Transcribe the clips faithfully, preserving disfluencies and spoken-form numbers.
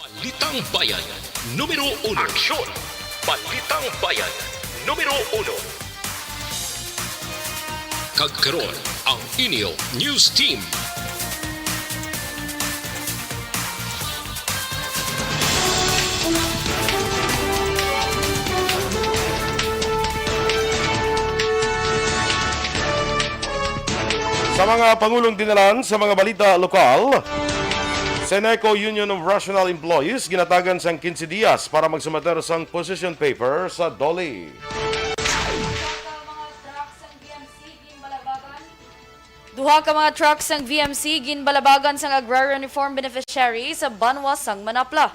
Balitang Bayan, numero uno. Aksyon! Balitang Bayan, numero uno. Kag karon, ang inyo news team. Sa mga pangulong dinalan sa mga balita lokal, Seneco Union of Rational Employees ginatagan sang quince dias para magsumater sang position paper sa DOLE. Duha ka mga truck sang V M C ginbalabagan sang Agrarian Reform Beneficiary sa banwa sang Manapla.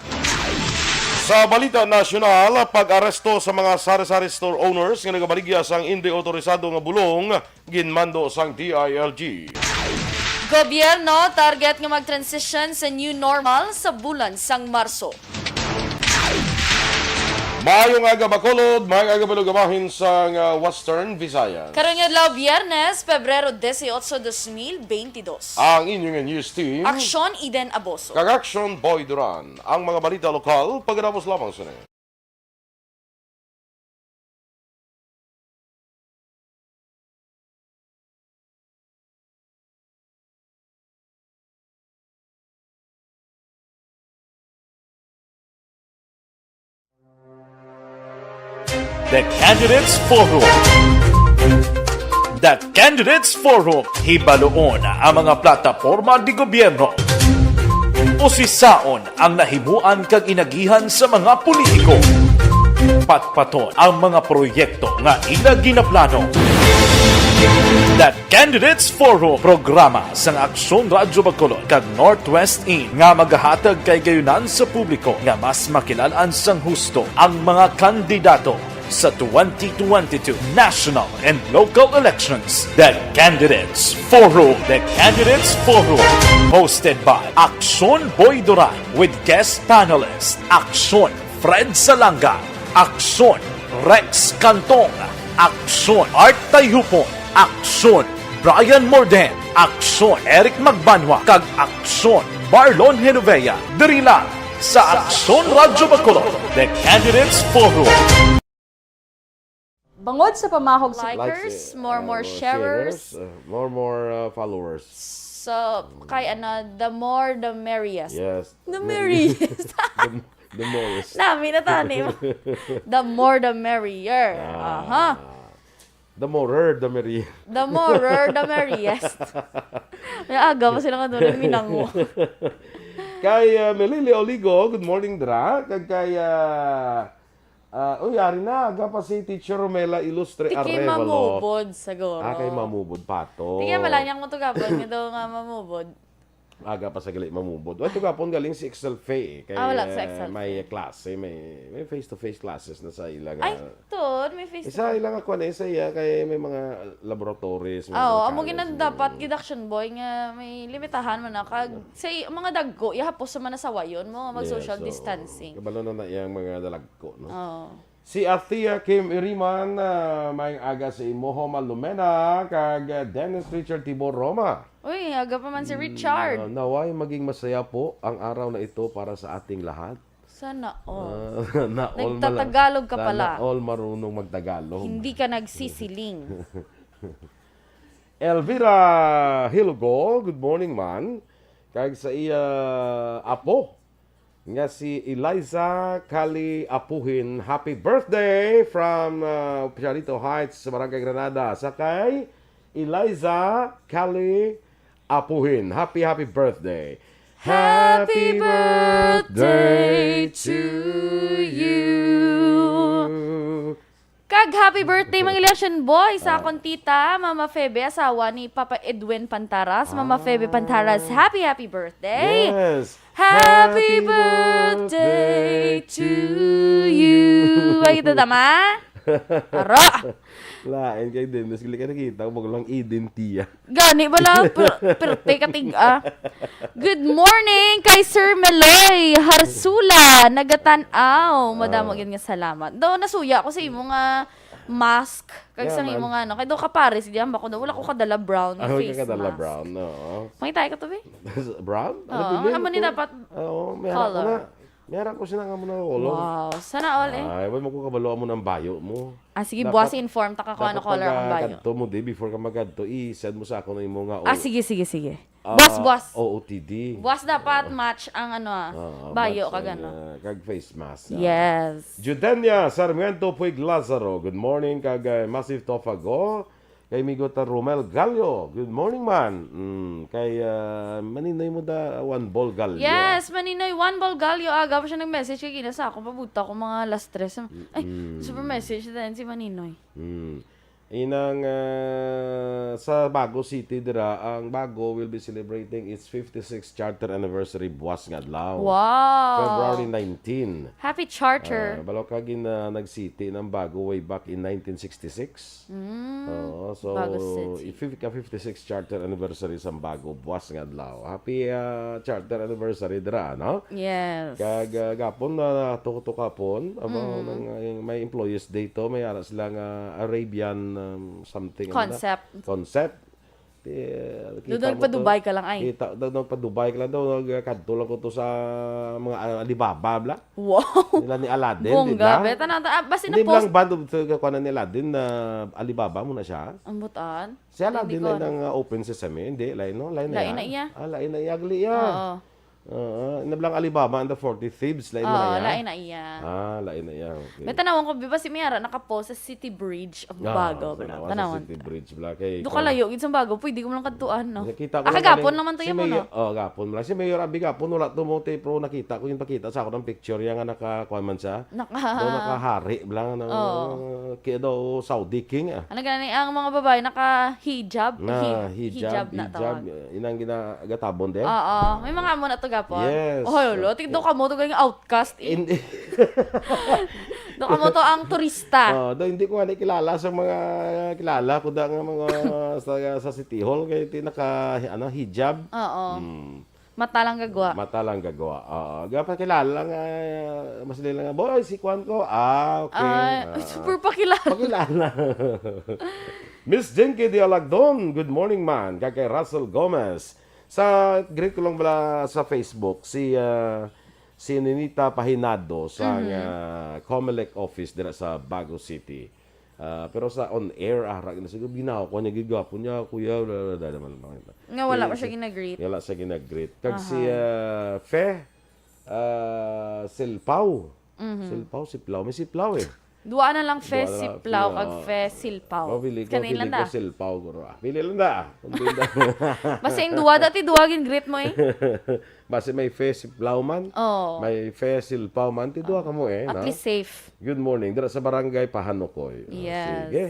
Sa balita nasyonal, pag-aresto sa mga sari-sari store owners nga nagabaligya sang indi otorisado nga bulong ginmando sang D I L G. Gobyerno target nga mag-transition sa new normal sa bulan sang Marso. Maayong aga, Bacolod. Maayong aga, Balugabahin sang, ah, Western Visayas. Karon nga adlaw, Biyernes, Pebrero dieciocho, dos mil veintidós. Ang inyo nga news team. Aksyon, Eden Aboso. Kag Aksyon, Boy Duran. Ang mga balita lokal, pagkatapos lamang sini. The Candidates Forum. The Candidates Forum, hibaluon ang mga plataporma di gobyerno. Usisaon ang nahimuan kag inagihan sa mga politiko. Patpaton ang mga proyekto nga ila ginaplano. The Candidates Forum, programa sang Aksyon Radyo Bacolod kag Northwest In nga magahatag kay gayunan sa publiko nga mas makilal-an sang husto ang mga kandidato sa twenty twenty-two national and local elections. The Candidates Forum. The Candidates Forum, hosted by Aksyon Boy Duran with guest panelist Aksyon Fred Salanga, Aksyon Rex Cantong, Aksyon Art Tayhupon, Aksyon Brian Morden, Aksyon Eric Magbanwa, kag Aksyon Marlon Genovea, diri lang sa Aksyon Radyo Bacolod, The Candidates Forum. Bangod sa pamahog sa likers, likes, eh, more, more uh, sharers, sharers, uh, more, more, uh, followers. So, kay ano, the more, the merriest. Yes. The merriest. The, the most. Nami na tani. The more, the merrier. Ah. Aha. The morer, the merrier. The morer, the merriest. May aga pa sila nga doon, minango. Kay, uh, Melili Oligo, good morning, Dra. Kag kay, uh, Ah, uy, ari na, aga pa si Teacher Romela Ilustre Tiki Arevalo. Mamubod, siguro. Ah, kay Mamubod pa to. Tiki, malanyang mo to gapon, nga daw nga mamubod. Aga pa sa gali mamubod. Ay, to gapon galing si Excel Faye, eh. Kay, ah, wala sa eh, Excel may Faye. Klase, may, may face-to-face classes na sa ila nga. Ay, to, may face-to-face. Isa ila nga kuwan, isa iya, kay may mga laboratories, mga, ah, oo, amo ginang dapat gid, Aksyon Boy, nga may limitahan man na kag sa i-, mga dagko, ihapos sa manasawayon mo, mag-social distancing. Yes, oo. Kabalo na na iyang mga dalag ko, no? Oo. Si Athea Kim Iriman, ah, maayong aga sa imo, Homa Lumena, kag, ah, Dennis Richard Tibor Roma. Uy, aga pa man si Richard. Mm, ah, naway maging masaya po ang araw na ito para sa ating lahat. Sana all. Ah, na all mala-, Nagtatagalog ka pala. Sana all marunong magtagalog. Hindi ka nagsisiling. Elvira Hilgo, good morning man. Kag sa iya apo, nga si Eliza Cali Apuhin. Happy birthday from, uh, Pianito Heights, Barangay Granada. Sa kay Eliza Cali Apuhin. Happy, happy birthday. Happy birthday to you. Kag happy birthday, mga election boy, sa akon tita, Mama Febe, asawa ni Papa Edwin Pantaras. Mama Febe Pantaras, happy, happy birthday. Yes. Happy birthday to you. Ay, ito tama? Ara! Lain kay Dennis, gali ka nakita, bago lang Eden, tiya. Gani bala, per-, perte ka tig-a. Good morning kay Sir Meloy Harsula, nagatan-aw. Madamo gyud nga salamat. Do, nasuya ko sa imo nga mask. Kag sa imo nga, no? Kay do ka pares, di ba ko do, wala ko kadala brown face mask. Ah, wala ka kadala brown, no? Mangita ka to, be? Brown? Oo, amo ni dapat color. Oo, may harap ko na. May ara ko sina nga mo na color. Wow. Sana all, eh. Ay, wala mo ko kabalo mo ng bayo mo. Ah, sige, Dapat, buwas inform ta ka kung ano dapat color ang bayo. Pagkadto mo, di, before ka magkadto, i-send mo sa ako na imo nga, Ah, oh, sige, sige, sige. Ah, Buwas, buwas. O O T D. Buwas dapat match ang ano, ah, Ah, bayo match kag ang, ano. ah, kag face mask, ah. Yes. Judenia Sarmiento Puig Lazaro, good morning. Kag, ah, Massive Tofago. Kay Migo ta Romel Gallo, good morning, man. Mm, kay, ah, Maninoy mo da, One Ball Gallo. Yes, Maninoy, One Ball Gallo. Aga pa siya nag-message kay gina sa ako, pabuta ko mga alas tres. Ay, Mm. super message na si Maninoy. Mm. Inang, ah, sa Bago City dira, ang Bago will be celebrating its fifty-sixth charter anniversary buwas nga adlaw. Wow. February nineteen. Happy charter. Ah, balo ka gin, ah, nag-city ng Bago way back in nineteen sixty-six. Mm, Oo, so, Bago City. if ka fifty-six charter anniversary sa Bago buwas nga adlaw. Happy, ah, charter anniversary dira, no? Yes. Kag, ah, gapon na tuko-tuko kapon, aba, Mm. nang, ah, may employees day to, may ara sila nga Arabian, um, something, ano na? Concept. Concept. Ti, ah, kita Doon mo pa to. Dubai ka lang, ay. Kita, daw, daw pa Dubai ka lang daw, nagkadto lang ko to sa mga, ah, Alibaba, bla? Wow. Nila ni Aladdin, di Bongga, ba? be. Tanaw, ta-, ah, basi Hindi na-post. lang ba, sa kuwan ni Aladdin na Alibaba mo na siya? Ang butaan. Si Aladdin Hindi ko na alam. nang, ah, Open Sesame, hindi, lain, no? Lain na Lain yan. na iya. Ah, lain na iya, gali iya. Oo. Oo, nablang Alibaba and the Forty Thieves, lain na Oo, iya. lain na iya. Ah, lain na iya. Okay. May tanawon ko, di ba si Miara nakapost sa City Bridge of Ah, Bago, sa bala? Nawa sa Tanawon. City Bridge, bala. Kay Do ikaw kalayo, gid sa Bago, pwede ko lang kadtuan, no? Nakita ko Ah, lang kagapon galing naman to si yun, Mayor, no? oh, gapon lang. Si Mayor Abby gapon, wala to mo, te, pero nakita ko yung pakita sa ako ng picture, yan nga naka, kuwan man siya. Naka- Daw nakahari lang, ano, Oo. kaya daw Saudi king, ah. Ano gani, ang mga babae naka-hijab? Na, Hi-, hijab, hijab na hijab, tawag. eh, inang ginagatabon din. Oo. May mga amo na to, gapon. Yes. Oh, hello. Tigdo ka mo to, ganyang outcast, eh. Hindi. Do ka mo to ang turista. Oh, do, hindi ko nga kilala sa mga kilala ko da nga mga sa, sa City Hall kay ti naka, ano, hijab. Oo. Hmm. Mata lang gagwa. Mata lang gagwa. Oo. Gapakilala lang, ah, mas nila nga, "Boy, si Kwan ko." Ah, okay. Ah, Ah. super pakilala. Pakilala. Miss Jinky de Alagdon, good morning, man. Kag kay Russell Gomez. Sa, greet ko lang bala sa Facebook, si, ah, si Ninita Pahinado sa, Mhm. ah, Comelec office dira sa Bago City. Ah, pero sa on air, ah, ra-, na siguro ginawa ko niya, gigapon niya, kuya, bla, bla, bla, bla, bla, bla. Nga wala Kay pa siya si-, ginagreet. Wala siya ginagreet. Kag si, Aha. ah, Fe, ah, Silpaw. Mhm. Silpaw, Siplaw. May Siplaw eh. Duwa na lang, Fe Duwa na lang, Siplaw, Fe, kag ah, Fe Silpaw. Mapili ko, Kanila pili ko na. Silpaw, guro. Ah, pili lang na. Kung pili na. Basta yung duwa, dati duwa, gin-greet mo eh. Basi may Fe Siplaw man. Oh. May Fe Silpaw man. Ti duwa ka mo eh, At no? least safe. Good morning. Dira sa barangay Pahanukoy. Oh, Yes. sige.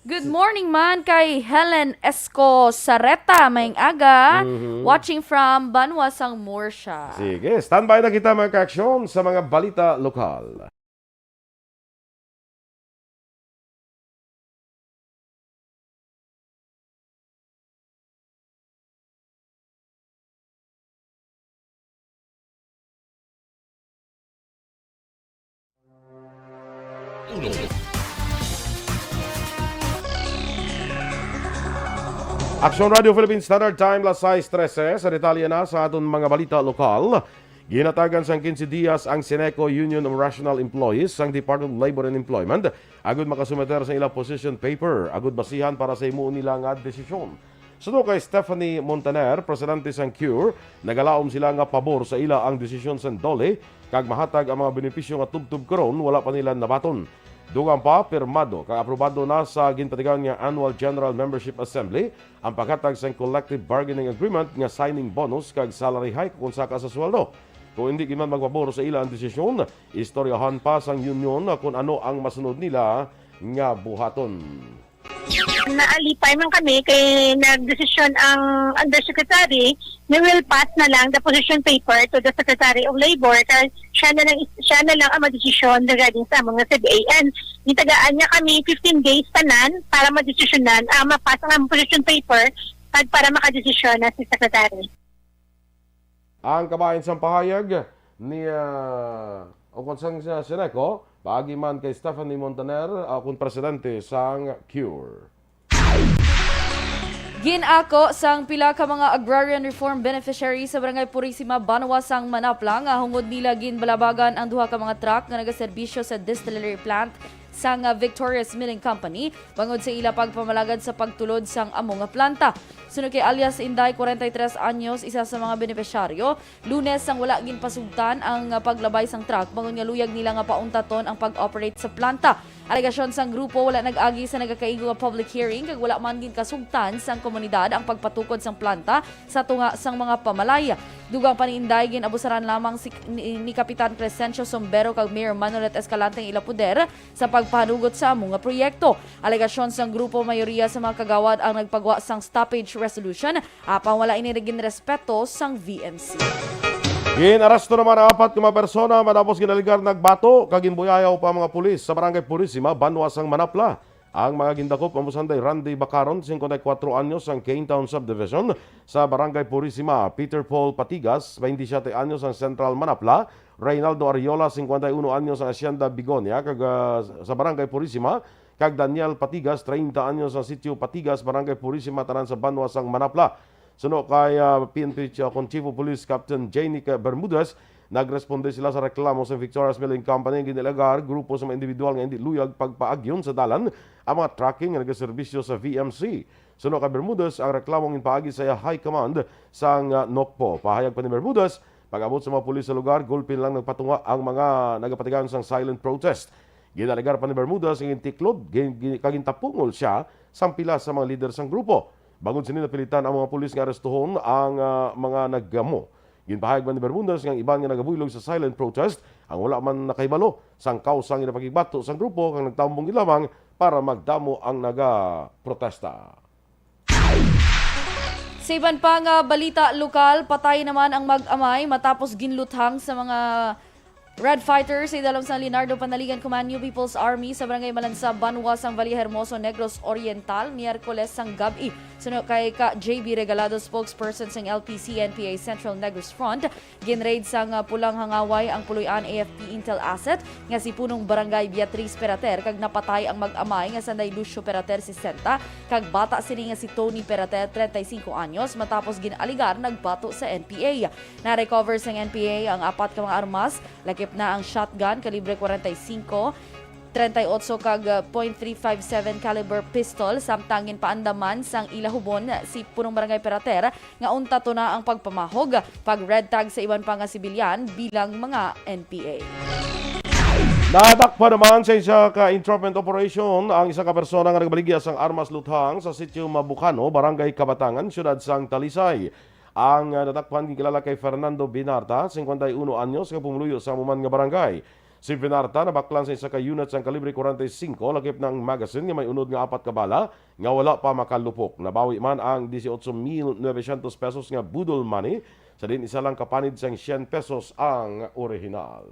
Good morning man kay Helen Esco Sareta. Maayong aga. Mhm. Watching from Banwa sang Murcia. Sige, standby na kita, mga kaaksyon, sa mga balita lokal. Aksyon Radio Philippine Standard Time, las sais trese. Sa detalye na sa aton mga balita lokal, ginatagan sang quince dias ang Ceneco, Union of Rational Employees sang Department of Labor and Employment, agud makasumiter sa ila position paper, agud basihan para sa himuon nila nga desisyon. Suno kay Stephanie Montaner, presidente sang CURE, nagalaom sila nga pabor sa ila ang desisyon sang DOLE, kag mahatag ang mga benepisyo nga tubtob karon wala pa nila nabaton. Dugang pa, pirmado kag aprobado na sa ginpatigayon nga Annual General Membership Assembly ang paghatag sang collective bargaining agreement nga signing bonus kag salary hike kon saka sa sweldo. Kung indi gid man magpabor sa ila ang desisyon, istoryahan pa sang union kon ano ang masunod nila nga buhaton. Naalipay man kami kay nagdesisyon ang undersecretary nga will pass na lang the position paper to the Secretary of Labor kay siya na lang, siya na lang ang madesisyon regarding sa among C B A N. Gitagaan niya kami fifteen days tanan para madesisyonan, ah, mapas ang among position paper kag para makadesisyon na si Secretary. Ang kabahin sang pahayag ni, ah, ukon sang, sa Ceneco, paagi man kay Stephanie Montaner, ah, ukon presidente sang CURE. Ginako sang pila ka mga agrarian reform beneficiaries sa Barangay Purisima, Banwa sang Manapla, nga hungod nila ginbalabagan ang duha ka mga truck nga nagaserbisyo sa distillery plant sang, ah, Victorious Milling Company bangod sa ila pagpamalagad sa pagtulod sang amo nga planta. Suno kay alias Inday, kwarenta y tres anyos, isa sa mga benepisyaryo, Lunes sang wala ginpasugtan ang, ah, paglabay sang truck bangod nga luyag nila nga pauntaton ang pag-operate sa planta. Alegasyon sang grupo, wala nag-agi sa nagakaigo nga public hearing kag wala man ginkasugtan sang komunidad ang pagpatukod sang planta sa tunga sang mga pamalay. Dugang pa ni Inday, gin-abusaran lamang si, ni, ni Kapitan Crescencio Sombero kag Mayor Manolet Escalante ang ila poder sa pagpahanugot sa amo nga proyekto. Alegasyon sang grupo, mayoriya sa mga kagawad ang nagpagwa sang stoppage resolution, apang wala ini ginrespeto sang V M C. Gin-aresto naman ang apat ka mga persona matapos ginaligar nagbato kag ginbuyayaw pa ang mga pulis sa Barangay Purisima, Banwa sang Manapla. Ang mga gindakop amo sanday Randy Bacaron, singkwenta y kuwatro anyos, ang Kane Town Subdivision sa Barangay Purisima, Peter Paul Patigas, bainti siyete anyos, ang Central Manapla, Reynaldo Ariola, singkwenta y uno anyos, ang Hacienda Bigonia, kag, ah, sa Barangay Purisima, kag Daniel Patigas, treinta anyos, ang Sitio Patigas, Barangay Purisima, tanan sa Banwa sang Manapla. Suno kay, ah, P N P Chief, Chief of Police Captain Janic Bermudez, nagresponde sila sa reklamo sa Victoria's Milling Company nga ginalagar grupo sa mga individual nga indi luyag pagpaagyon sa dalan ang mga trucking nga nagaserbisyo sa V M C. Suno kay Bermudez, ang reklamo ang ginpaagi sa iya high command sang, ah, NOCPO. Pahayag pa ni Bermudez, pag-abot sa mga pulis sa lugar, gulpi lang nagpatunga ang mga nagapatigayon sang silent protest. Ginalegar pa ni Bermudez nga gintiklod, gin-, gin-, kag gintapungol sia sang pila sa mga lider sang grupo. Bangod sini, napilitan ang mga pulis nga arestuhon ang, ah, mga nagamo. Ginpahayag man ni Bermudez nga ang iban nga nagabuylog sa silent protest ang wala man nakahibalo sang kawsa nga ginapakigbato sang grupo kag nagtambong gid lamang para magdamo ang nagaprotesta. Sa iban pa nga balita lokal, patay naman ang mag-amay matapos ginluthang sa mga Red Fighters sa idalom sang Leonardo Panaligan Command New People's Army sa Barangay Malansa, Banwa sang Valle Hermoso, Negros Oriental, Miyerkules sang gab-i. Suno kay ka J B Regalado, spokesperson sang L P C N P A Central Negros Front, ginraid sang, ah, Pulang Hangaway ang puloy-an A F P Intel asset nga si Punong Barangay Beatriz Perater kag napatay ang mag-amay nga sanday Lucio Perater, sesenta, kag bata sini nga si Tony Perater, treinta y cinco anyos, matapos gin-alegar nagbato sa N P A. Na-recover sang N P A ang apat ka mga armas, lakip na ang shotgun kalibre kwarenta y singko, treinta y ocho kag point three five seven caliber pistol, samtang ginpaandaman sang ila hubon si Punong Barangay Perater nga untaton na ang pagpamahog, pag-red tag sa iban pa nga sibilyan bilang mga N P A. Nadakpan naman sa isa ka entrapment operation ang isa ka persona nga nagbaligya sang armas luthang sa Sitio Mabukano, Barangay Kabatangan, Siyudad sang Talisay. Ang, ah, nadakpan ginkilala kay Fernando Binarta, singkwenta y uno anyos, nga pumuluyo sa amo man nga barangay. Si Binarta nabaklan sa isa ka unit sang kalibre kwarenta y singko, lakip na ang magazine nga may unod nga apat ka bala nga wala pa makalupok. Nabawi man ang dieciocho mil novecientos pesos nga budol money, sa diin isa lang ka panid sang syen pesos ang orihinal.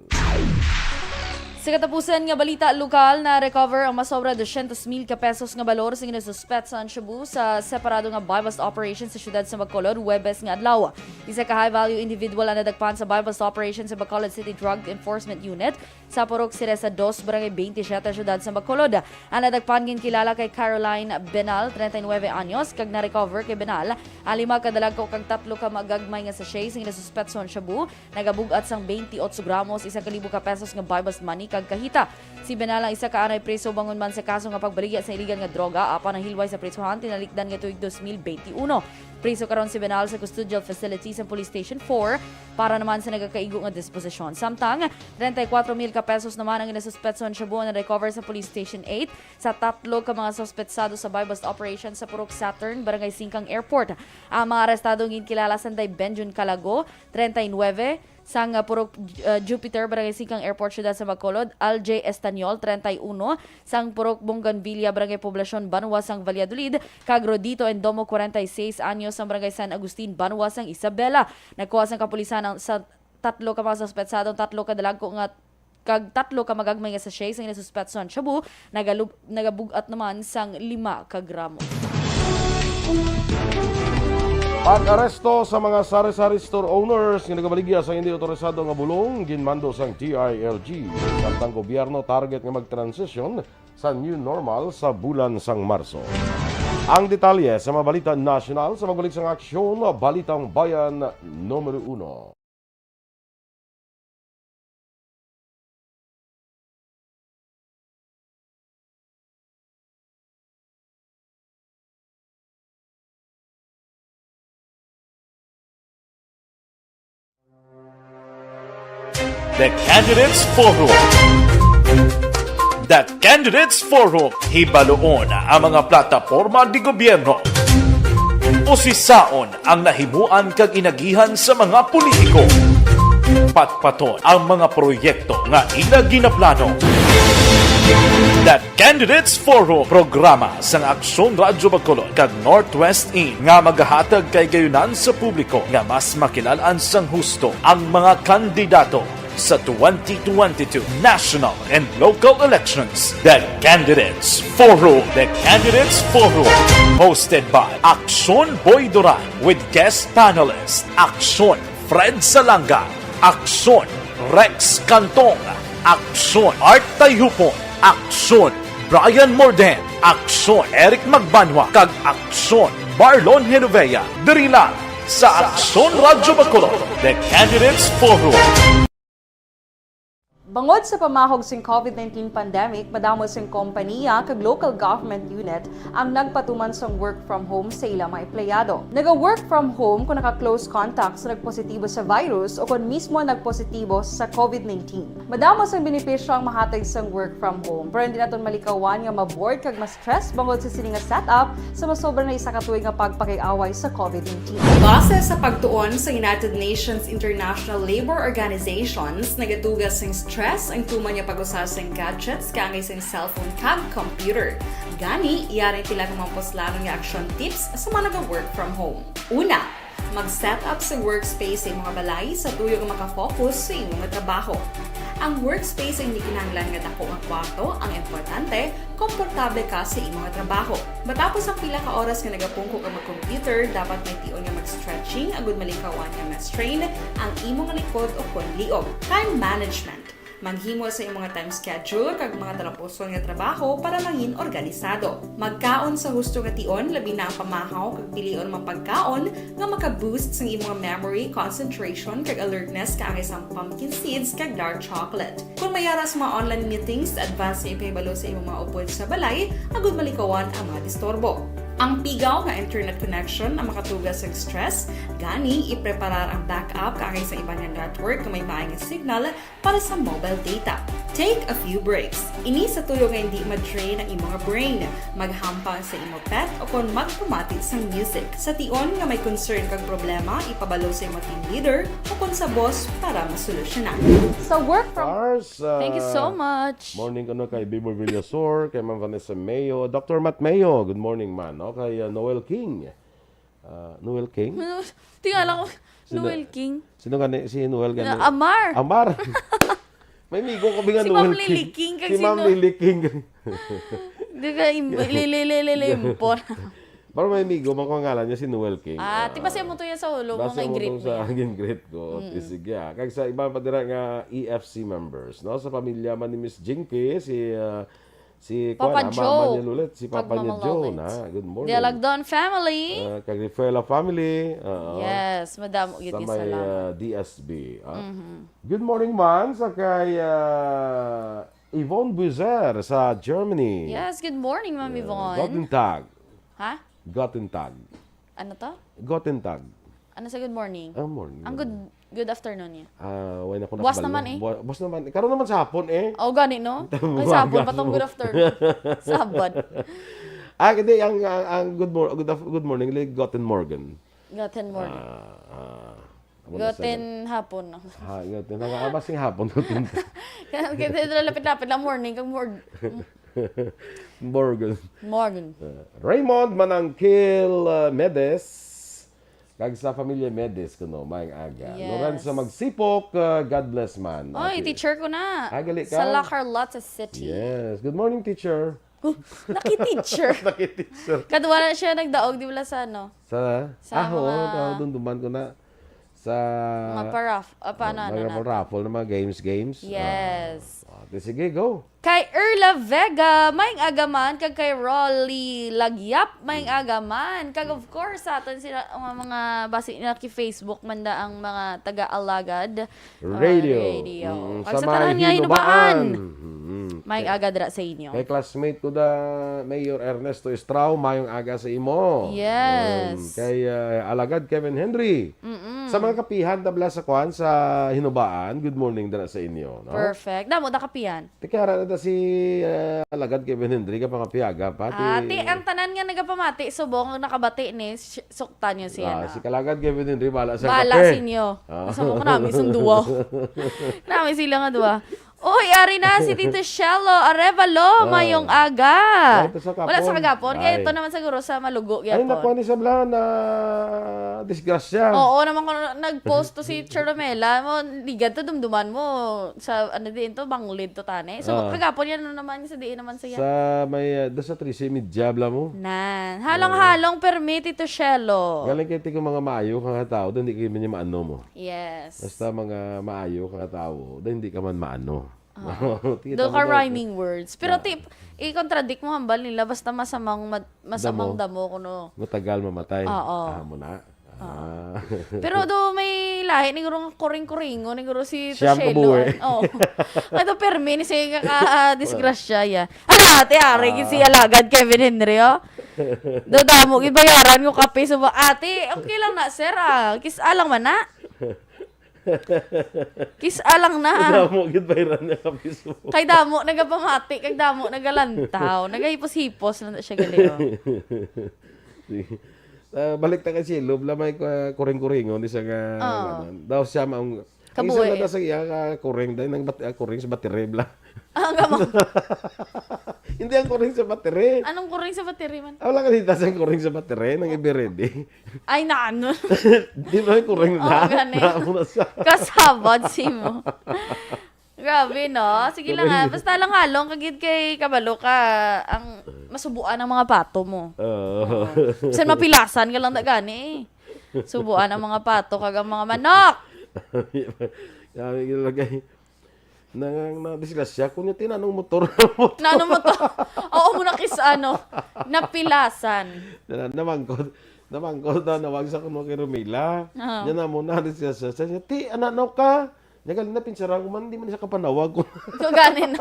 Sa katapusan nga balita lokal, na-recover ang masobra dosyentos mil ka pesos nga balor sa ginasuspetsa ang shabu sa separado nga buy-bust operation sa siyudad sa Bacolod, Huwebes nga adlaw. Isa ka high-value individual ang nadakpan sa buy-bust operation sa Bacolod City Drug Enforcement Unit sa Purok Siresa dos, Barangay twenty-seven, Siyudad sa Bacolod. Ang nadakpan ginkilala kay Caroline Benal, treinta y nueve anyos, kag na-recover kay Benal ang lima ka dalagko kag tatlo ka magagmay nga sachet sa ginasuspetsa nga shabu. Nagabug-at sang twenty-eight gramos, isa ka libo ka pesos nga buy-bust money kag kahita. Si Benal ang isa ka anoy preso bangon man sa kaso nga pagbaligya sa iligal nga droga, apan ang hilway sa presohan tinalikdan nga tuig dos mil benti uno. Preso karon si Benal sa custodial facility sa Police Station four para naman sa nagakaigo nga disposisyon. Samtang, treinta y cuatro mil ka pesos naman ang ginasuspetsa nga shabu ang na-recover sa Police Station eight sa tatlo ka mga suspetsado sa buy-bust operation sa Purok Saturn, Barangay Singkang Airport. Ang mga arestado ginkilala sanday Benjun Calago, treinta y nueve, sang, ah, Purok, ah, Jupiter, Barangay Singkang Airport, Siyudad sa Bacolod, Al J Estañol, treinta y uno, sang Purok Bougainvillea, Barangay Poblacion, Banwa sang Valladolid, kag Rodito Endomo, kwarenta y seis anyos, sang Barangay San Agustin, Banwa sang Isabela. Nagkuha sang kapulisan ang, sa tatlo ka mga suspetsado ang tatlo ka dalagko nga kag tatlo ka magagmay nga sachet sang ginasuspetsa nga shabu, nagalub-, nagabug-at naman sang lima ka gramo. Pag-aresto sa mga sari-sari store owners nga nagabaligya sa hindi otorisado nga bulong, ginmando sang D I L G. Samtang gobyerno target nga mag-transition sa new normal sa bulan sang Marso. Ang detalye sa mga balita nasyonal sa pagbalik sang Aksyon, Balitang Bayan numero uno. The Candidates Forum. The Candidates Forum. Hibaluon ang mga plataporma di gobyerno. Usisaon ang nahimuan kag inagihan sa mga politiko. Patpaton ang mga proyekto nga ila ginaplano. The Candidates Forum, programa sang Aksyon Radyo Bacolod kag Northwest In nga magahatag kay gayunan sa publiko nga mas makilal-an sang husto ang mga kandidato sa twenty twenty-two national and local elections. The Candidates Forum. The Candidates Forum. Hosted by Aksyon Boy Duran with guest panelist Aksyon Fred Salanga, Aksyon Rex Cantong, Aksyon Art Tayhupon, Aksyon Brian Morden, Aksyon Eric Magbanwa, kag Aksyon Marlon Genovea. Diri lang sa Aksyon Radyo Bacolod, The Candidates Forum. Bangod sa pamahog sing COVID nineteen pandemic, madamo sing kompaniya kag local government unit ang nagpatuman sang work from home sa ila mga empleyado. Naga-work from home kung naka-close contact sa nagpositibo sa virus o kon mismo nagpositibo sa COVID nineteen. Madamo sang benepisyo ang mahatag sang work from home, pero hindi naton malikawan nga ma-bored kag ma-stress bangod sa sini nga setup sa masobra na isa ka tuig nga pagpakig-away sa COVID nineteen. Base sa pagtuon sa United Nations International Labor Organizations, nagatuga sing stress ang tuman nga pag-usa sing gadgets kaangay sing cellphone kag computer. Gani, yari sila nga mga puslanon nga action tips sa mga naga-work from home. Una, mag-set up sa workspace sa imong balay sa tuyo nga makafocus sa imong trabaho. Ang workspace ay hindi kinahanglan nga dako nga kwarto, ang importante, komportable ka sa imong trabaho. Matapos ang pila ka oras nga nagapungko ka mag-computer, dapat may tion nga mag-stretching agud malikawan nga ma-strain ang imong likod o kon liog. Time management. Maghimo sa imong time schedule kag mga talapuson nga trabaho para mangin organisado. Magkaon sa husto nga tion, labi na ang pamahaw kag pilion mga pagkaon nga maka-boost sang imong memory, concentration, kag alertness kaangay sang pumpkin seeds kag dark chocolate. Kung may ara sa mga online meetings, advance nga ipahibalo sa imong mga upod sa balay agud malikawan ang mga disturbo. Ang pigaw nga internet connection ang makatuga sa stress, gani ipreparar ang backup kaangay sa iban nga network nga may maay nga signal para sa mobile data. Take a few breaks. Ini sa tuyo nga hindi ma-drain ang imong brain. Maghampang sa imo pet o kon magpamati sang music. Sa tion nga may concern kag problema, ipabalo sa imo team leader o kon sa boss para masolusyonan. Sa work from Stars, uh, Thank you so much. Morning kuno kay Bibo Villasor, kay Ma'am Vanessa Mayo, Doctor Matt Mayo, good morning man, no? Kay, uh, Noel King. Uh, Noel King? Tingala ko, Sino- Noel King. Sino gani? Si Noel gani? Na Amar. Amar. May migo ko nga Si Noel Ma'am Lily King. King kag Si si Ma'am No- Lily King. Di ka im-, lili-, lili-, lili-, impor. Pero may migo man ko ngalan niya si Noel King. Ah, Ah, di ba siya mo to yan sa ulo mo, basta kay mo greet tong mo sa yan. Gin-greet ko. Mm. Sige, ah. Kag sa iban pa dira nga E F C members, no? Sa pamilya man ni Miss Jinky, si, ah, si, Papa kuwan, ah, Joe. Mama niya Lulit, si Papa niya Joe, na. Good morning. Dialagdon family. Ah, kag Rafaela family. Oo. Yes, madamo gid Sa nga may, salamat. Ah, D S B, ah. Mhm. Good morning man sa kay, ah, Yvonne Buizer sa Germany. Yes, good morning, Ma'am Ah, Yvonne. Guten Tag. Ha? Guten Tag. Ano to? Guten Tag. Ano sa good morning? Ah, morning. Ang good, good afternoon niya. Ah, wala na ko Buwas nakabalo. Naman eh. Buwa-, buwas naman. Karon naman sa hapon eh. Oh, gani, no? Ay, sa hapon, Buwagas patong mo. Good afternoon. Sabad. Ah, hindi, ang, ang, ang good mor-, good af-, good morning, like, Guten Morgen. Guten Morgen. Ah, ah. Guten hapon, no? Ha, guten. Nakaabas yung hapon. Kaya kita dito lapit-lapit lang morning, kag mor-, Morgan. Morgan. Uh, Raymond Manangkil, uh, Medes. Kag sa pamilya Medes, kuno, maayong aga. Yes. Lorenzo Magsipok, uh, God bless man. Oy, Okay. Teacher ko na. Ah, gali ka? Sa La Carlota City. Yes. Good morning, teacher. Naki-teacher. Naki-teacher. Kadwa na siya nagdaog, di ba, sa ano? Sa? Sa Ah, oo, mga tao, dunduman ko na. sa Mga paraf-, ah, paano, ah, ano mga natin? Raffle na mga games, games. Yes. Ah, ah, di sige, go. Kay Erla Vega, maayong aga man, kag kay Rolly Lagyap, maayong aga man. Kag of course, sa aton sila, ang mga basi na ki Facebook man da ang mga taga-alagad. Ah, Radio. Radio. Mm, kag sa sa tanan mga nga Hinubaan. Hinubaan. Mm. Maayong aga dira sa inyo. Kay classmate ko da, Mayor Ernesto Estrao, maayong aga sa imo. Yes. Um, kay, ah, Alagad Kevin Henry. Mm-mm. Sa mga kapihan, tabla sa kwan, sa Hinubaan, good morning dira sa inyo, no? Perfect. Damo da kapihan. Tikara na ta si, ah, Alagad Kevin Henry, ka pangapiaga, pati Ah, ti, ang tanan nga nagapamati, subong, ang nakabati ni, sh-, suktan niyo siya Ah, na. Si Kalagad Kevin Henry, bala sa Bala kape. Sa inyo. Ah. Gusto ko nami sing duwa. Nami sila nga duwa. Uy, ari na si Tito Shello Arevalo, Ah. mayong aga. Ay, ito sa Wala sa kapon. Kagapon, kaya Ay. Ito naman siguro sa malugo Ay, gyapon. Nakuha ni Sabla na disgrasya. Oo, naman ko na-, nag-post to si Charomela. Mo, di ganito, dumduman mo sa, ano din to, banglid to, tani. So, Ah. Kagapon yan, ano naman, sa diin naman siya. Sa may, ah, doon sa trese media, bla mo? Nan. Halong-halong, permi, Tito Shello. Galing kay tingko mga maayo ka nga tao, doon di kayo niya maano mo. Yes. Basta mga maayo ka nga tao, doon hindi ka man maano. Ah. Kita Do mo ka daw. Rhyming words. Pero Na. Tip, i-contradict mo hambal nila, basta masamang mad-, masamang Damo. Damo kuno. Matagal mamatay. Oo. Ah, mo na. Ah. Pero do may lahi ni guro nga kuring-kuringo ni guro si Siyam ka Toshelo. Buhi. Oh. Ato permi ni siya ka, ah, disgrasya ya. Hala, ate, ari, Ah. Si Alagad Kevin Henry, oh. Do damo, gid bayaran ko kape sa ba-, ate, okay lang na, sir, ah. Kis-a lang man na. Kis-a lang na. Damo gid bayran niya ka Facebook. Kay damo nagapamati, kay damo nagalantaw, nagahipos-hipos lang siya gali, oh. Sige. Ah, balik ta kay Silo, bla may, ah, kuring-kuringon, isa nga, Oh. Ano, daw siya maong, Kabuhi. Isa na daw sa iya, ah, kuring, dahil nang bat-, ah, kuring sa battery, bla. Ah, ang gamo. Hindi ang kuring sa battery. Anong kuring sa battery man? Ah, wala ka dito sa kuring sa battery, nang iberede. Ay, na ano? Di ba yung kuring Oo, na? Gani. Na mo na siya. Kasabad si mo. Grabe, no? Sige lang, ah. Basta lang halong kagid kay kabalo ka ang masubuan ang mga pato mo. Oo. Oo. Bisan mapilasan ka lang na gani, eh. Subuan ang mga pato kag ang mga manok. Sabi ko lagay. Nang, nang disgrasya, kunya tinanong motor. Nano mo to? Oo, mo na kis-, ano, napilasan. Na, namangkot, namangkot na nawag sa kuno kay Romila. Oo. Yan na mo na, disgrasya. Siya, "Ti, ano, ano ka?" Nya gali na, pinsara ko man, di man siya kapanawag ko. So, ganin.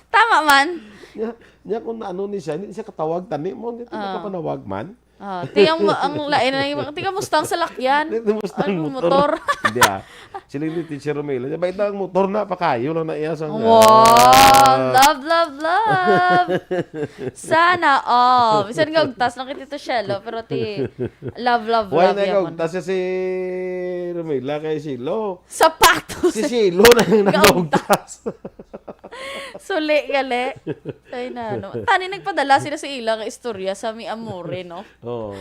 Tama man. Nya, nya kung ano ni siya, hindi siya katawag, tani mo, hindi Ah. Siya kapanawag man. Ah, ti ang, ang lain na yung, ti, kamusta ang salakyan? Ti, kamusta ang Ano, motor? Motor? Hindi, ah. Sila ni Teacher Romela, "Bait na ang motor na, pakayo lang na iya sa Wow! Ah. Love, love, love! Sana all." Bisan nga ugtas lang kay Tito Shelo, pero ti, love, love, Why love na yan. Ugtas siya si Romela kay Silo? Sapatos. Si Silo na yung Gaugtas. Nag-ugtas. Suli, gali. Ay, na, no. Tani, nagpadala sila sa ila nga istorya sa Mi Amore, no? Oo.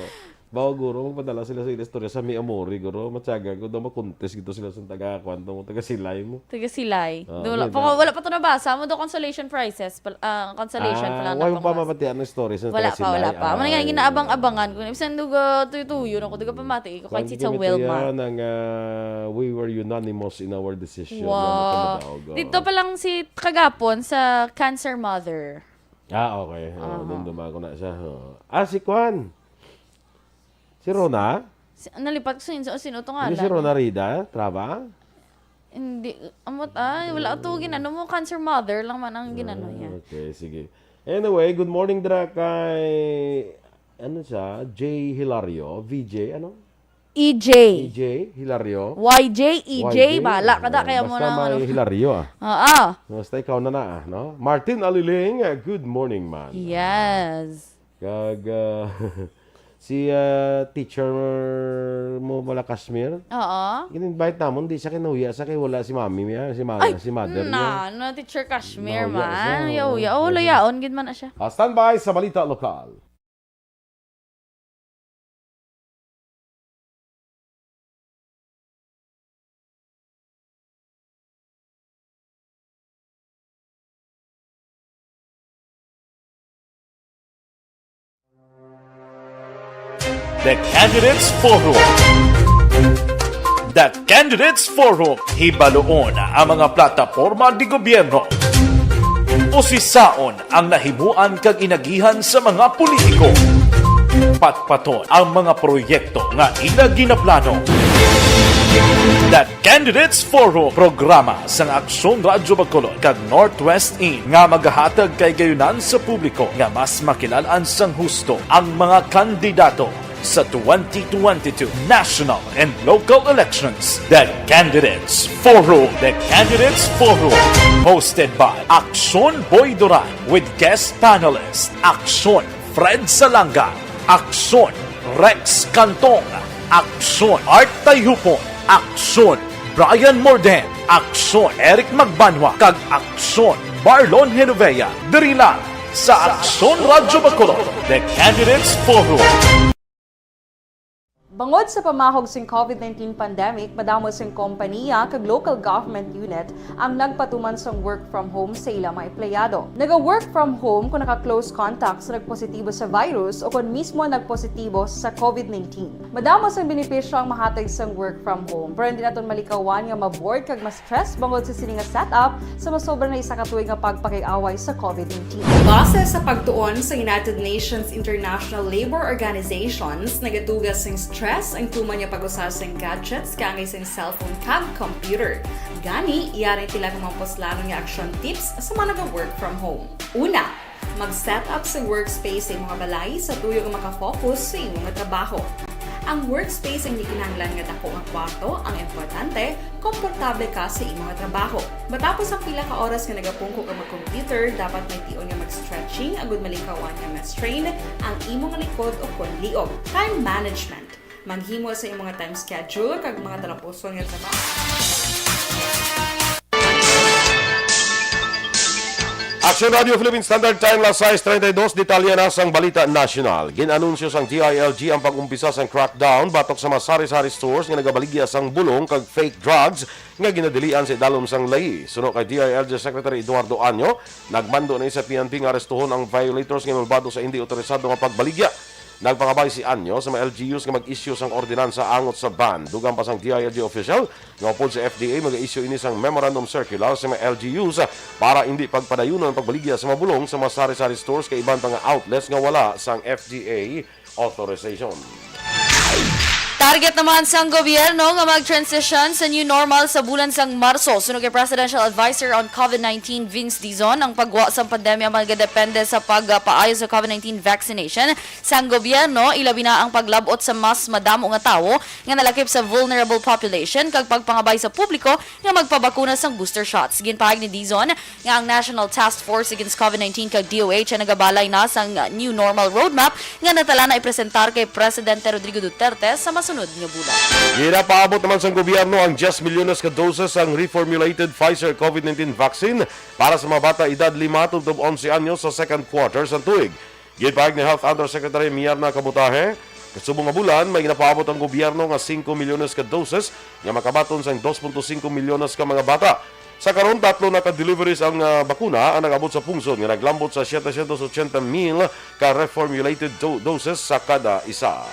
Bawa, guro, magpadala sila sa ila istorya sa Mi Amore, guro. Matyaga ko daw makontes gito sila sa taga, kwanto mo, taga Silay mo. Taga Silay. Ah, Doon wala di pa, ba? Wala pa to nabasa mo, do consolation prizes. Pal-, ah, consolation Ah, pala wala na pa pang mabati ang story sa Wala taga pa, wala Silay. Pa. Muna nga, Ay, ginaabang-abangan ko. Bisan duga tuyo-tuyo na ko, duga pamati ko, kahit Kwan si sa gamitin Wilma. Yan ang, ah, we were unanimous in our decision. Wow. Ano ka madawag, oh. Dito pa lang si kagapon sa cancer mother. Ah, okay. Oh, Aha. Dumduma ko na siya. Oh. Ah, si Kwan. Si Rona? Si, nalipat ko sa inyo, sino to nga Hindi si lang? Rona Rida, Traba? Hindi, amot, ay, wala to, ginano mo, cancer mother lang man ang ginano Ah, niya. Okay, sige. Anyway, good morning, dra kay, ano siya, J Hilario, V J, ano? E J. E J Hilario. Y J, E J, Y J, bala ka da, oh, kaya mo basta na, may ano. Hilario, ah. Oo. Basta ikaw na na, ah, no? Martin Aliling, ah, good morning, man. Yes. Kag, ah, si, ah, teacher mo wala, Kashmir? Oo. In-invite namon, di siya kinuya sa kay wala si mami niya, si ma-, Ay, si mother na, niya. Na, Teacher Kashmir Nahuya man. Siya, Yaw, oo. Yaw, layaon, gid man na siya. Ah, standby sa balita lokal. The Candidates Forum. The Candidates Forum, hibaluon ang mga plataporma di gobyerno. Usisaon ang nahimuan kag inagihan sa mga politiko. Patpaton ang mga proyekto nga ila ginaplano. The Candidates Forum, programa sang Aksyon Radyo Bacolod kag Northwest In nga magahatag kay gayunan sa publiko nga mas makilalan sang husto ang mga kandidato sa twenty twenty-two national and local elections. The Candidates Forum. The Candidates Forum. Hosted by Aksyon Boy Duran with guest panelist Aksyon Fred Salanga, Aksyon Rex Cantong, Aksyon Art Tayhupon, Aksyon Brian Morden, Aksyon Eric Magbanwa, kag Aksyon Marlon Genovea. Diri lang sa Aksyon Radyo Bacolod, The Candidates Forum. Bangod sa pamahog sing COVID nineteen pandemic, madamo sing kompaniya kag local government unit ang nagpatuman sang work from home sa ila mga empleyado. Naga-work from home kung naka-close contact sa nagpositibo sa virus o kon mismo nagpositibo sa COVID nineteen. Madamo sang benepisyo ang mahatag sang work from home, pero hindi naton malikawan nga ma-bored kag ma-stress bangod sa sini nga setup sa masobra na isa ka tuig nga pagpakig-away sa COVID nineteen. Base sa pagtuon sa United Nations International Labour Organizations, nagaduga sing stress ang tuman nga pag-usa sing gadgets kaangay sing cellphone kag computer. Gani, yari ang pila ka mga puslanon nga action tips sa mga naga-work from home. Una, mag-set up sa workspace sa imong balay sa tuyo nga makafocus sa imong trabaho. Ang workspace ang di kinahanglan nga dako nga kwarto, ang importante, komportable ka sa imong trabaho. Matapos ang pila ka oras nga nagapungko ka mag-computer, dapat may tion nga mag-stretching agud malikawan nga ma-strain ang imong likod o kon liog. Time management. Maghimo sa imong time schedule kag mga talapuson nga trabaho. Aksyon Radio Philippine Standard Time, las sais treinta y dos, detalye na sang balita nasyonal. Gin-anunsyo sang D I L G ang pag-umpisa sang crackdown batok sa mga sari-sari stores nga nagabaligya sang bulong kag fake drugs nga ginadilian sa idalom sang layi. Suno kay D I L G Secretary Eduardo Año, nagmando na sa P N P nga arestuhon ang violators nga involbado sa indi otorisado nga pagbaligya. Nagpangabay si Año sa mga L G Us nga mag-issue sang ordinansa angot sa ban. Dugang pa sang D I L G official nga upod sa F D A, mag-issue ini sang memorandum circular sa mga L G Us para indi pagpadayunon ang pagbaligya sa mga bulong sa mga sari-sari stores kag iban pa nga outlets nga wala sang F D A authorization. Target naman sang gobyerno nga mag-transition sa new normal sa bulan sang Marso. Suno kay Presidential Advisor on COVID nineteen Vince Dizon, ang pagwa sang pandemya magadepende sa pagpaayo sa COVID nineteen vaccination sang gobyerno, ilabi na ang paglab-ot sa mas madamo nga tawo nga nalakip sa vulnerable population kag pagpangabay sa publiko nga magpabakuna sang booster shots. Ginpahayag ni Dizon nga ang National Task Force Against COVID nineteen kag D O H ang nagabalay na sang new normal roadmap nga natala na ipresentar kay Presidente Rodrigo Duterte sa masunod nga bulan. Ginapaabot naman sang gobyerno ang diyes milyones ka doses sang reformulated Pfizer COVID nineteen vaccine para sa mga bata edad lima tubtob onse anyos sa second quarter sang tuig. Ginpahayag ni Health Undersecretary Myrna Cabutaje, subong nga bulan may ginapaabot ang gobyerno nga singko milyones ka doses nga makabaton sang dos punto singko milyones ka mga bata. Sa karon, tatlo na ka deliveries ang, ah, bakuna ang nag-abot sa pungsod nga naglambot sa setecientos ochenta mil ka reformulated do- doses sa kada isa.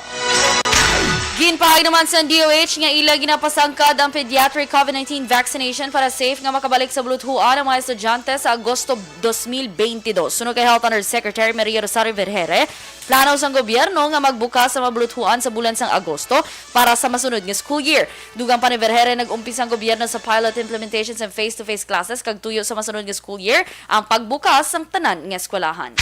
Ginpahayag naman sa D O H nga ila ginapasangkad ang pediatric COVID nineteen vaccination para safe nga makabalik sa buluthuan ang mga estudyante sa Agosto dos mil beintidos. Suno kay Health Undersecretary Maria Rosario Vergeire, plano sang gobyerno nga magbukas ang mga buluthuan sa bulan sang Agosto para sa masunod nga school year. Dugang pa ni Vergeire, nag-umpisa ang gobyerno sa pilot implementation sang face-to-face classes kag tuyo sa masunod nga school year ang pagbukas sang tanan nga eskwelahan.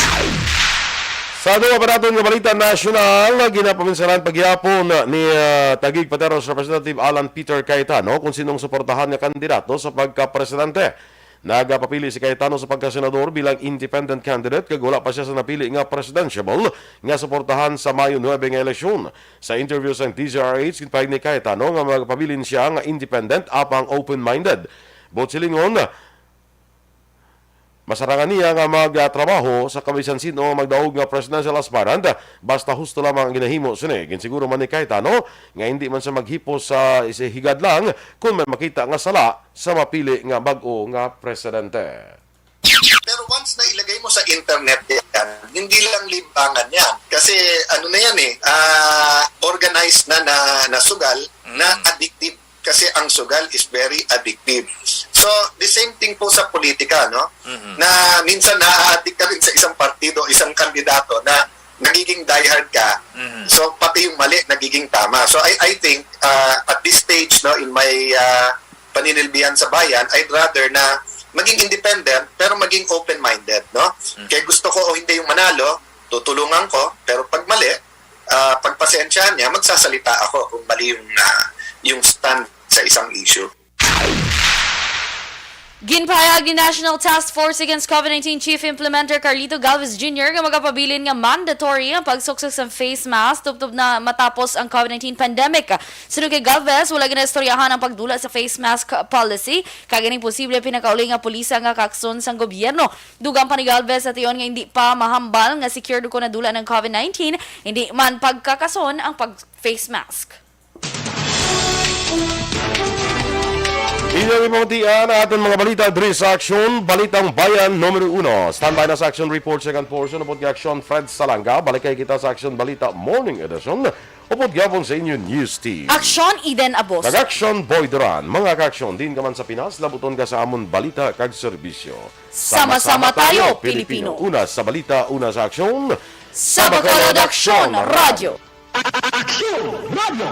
Sa duha pa naton nga balita nasyonal, ginapaminsanahan pa gihapon ni, ah, Taguig Pateros Representative Alan Peter Cayetano kung sinong suportahan nga kandidato sa pagkapresidente. Nagapapili si Cayetano sa pagkasenador bilang independent candidate kag wala pa siya sa napili nga presidentiable nga suportahan sa Mayo nuebe nga eleksyon. Sa interview sa D Z R H, ginpahayag ni Cayetano nga magapabilin siya nga independent apang open-minded. Buot silingon, masarangan niya nga magtrabaho sa kabisan sin-o nga magdaog nga presidential aspirant, basta husto lamang ang ginahimo sini. Ginsiguro man ni Cayetano nga hindi man siya maghipos sa isa higad lang kung may makita nga sala sa mapili nga bag-o nga presidente. Pero once na ilagay mo sa internet yan, hindi lang libangan yan. Kasi ano na yan eh, ah, organized na, na, na sugal, na Mm. addictive. kasi ang sugal is very addictive. So, the same thing po sa politika, no? Na minsan na-addict ka rin sa isang partido, isang kandidato na nagiging diehard ka. So, pati yung mali nagiging tama. So, I I think, uh, at this stage, no, in my uh, paninilbihan sa bayan, I'd rather na maging independent pero maging open-minded, no? Kaya gusto ko o hindi yung manalo, tutulungan ko, pero pag mali, uh, pagpasensyahan niya, magsasalita ako kung mali yung uh, yung stand sa isang issue. Ginpahayag ni National Task Force Against COVID nineteen Chief Implementer Carlito Galvez Junior nga magapabilin nga mandatory ang pagsuksok sa face mask tubtob na matapos ang COVID nineteen pandemic. Suno kay Galvez, wala ginaistoryahan ang pagdula sa face mask policy, kag ining posible pinakauli nga pulisa nga kakson sang gobyerno. Dugang pa ni Galvez, sa tion nga hindi pa mahambal nga secured ko nadula ng COVID nineteen, hindi man pagkakason ang pag face mask. Inyong ipamatian ang aton mga balita diri sa Aksyon, Balitang Bayan numero uno. Standby na sa Aksyon Report second portion, upod kay Aksyon Fred Salanga. Balik kay kita sa Aksyon Balita Morning Edition, upod gyapon sa inyo News Team. Aksyon Eden Abos. Kag Aksyon Boy Duran. Mga ka-Aksyon, din ka man sa Pinas, labuton ka sa amon balita kag serbisyo. Sama-sama tayo, Pilipino. Una sa balita, una sa aksyon. Sa Bacolod Aksyon Radyo. Aksyon Radyo.